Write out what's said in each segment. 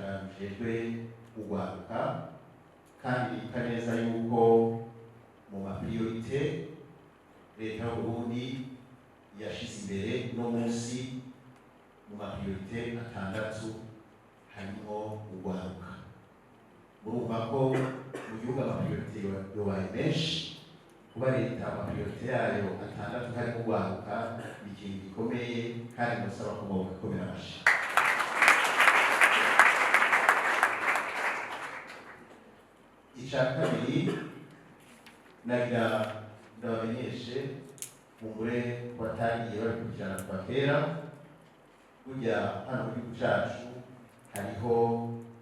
Ubushikiranganji bujejwe urwaruka, kandi bibuka neza yuko mu ma priorités leta y'Uburundi yashize imbere uno munsi, mu ma priorités atandatu harimo urwaruka. Murumva ko mu gihugu ama priorités yobaye menshi. Kuba leta ama priorités yayo atandatu harimo urwaruka ni ikintu gikomeye, kandi musaba ko mwokomera amashi. Icya kabiri, nagira ndabamenyeshe mugure watangiye babikurikirana kuva kera, burya hano mu gihugu cyacu hariho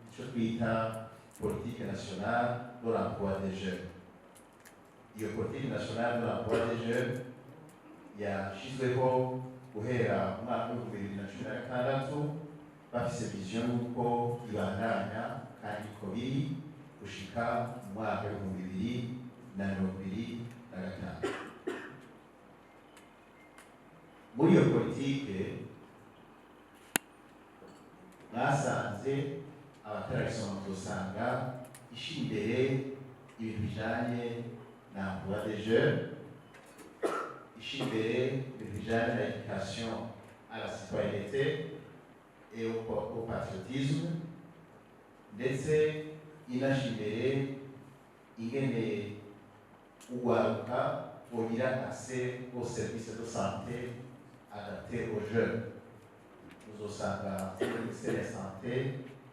icyo twita politique nationale de l'emploi des jeunes. Iyo politique nationale de l'emploi des jeunes yashyizweho guhera mu mwaka w'2016, bafise vision y'uko ibandanya, kandi ko biri gushika mu mwaka w'2025. Muri iyo politike mwasanze, abatarayisoma muzosanga ishyira imbere ibintu bijanye na emploi des jeunes, ishyira imbere ibintu bijanye na éducation à la citoyenneté et au patriotisme, ndetse inashyira imbere ingene urwaruka bogira accès aux services de santé adaptés aux jeunes. Uzosanga muri ministère ya santé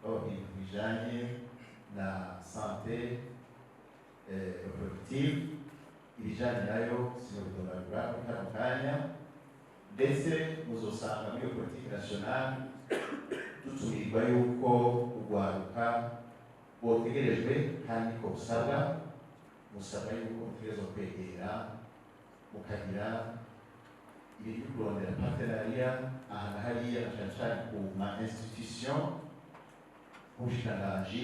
bababwira ibintu bijanye na santé reproductive. Ibijanye nayo sinobidondagura muri kano kanya. Ndetse muzosanga muri iyo politique nationale dutumirirwa yuko urwaruka botegerejwe, kandi ko busabwa, musabwa yuko mutegerezwa kwegera, mukagira ibintu byo kurondera partenariat aha na hariya, na cane cane ku ma institution nk'ubushikiranganji.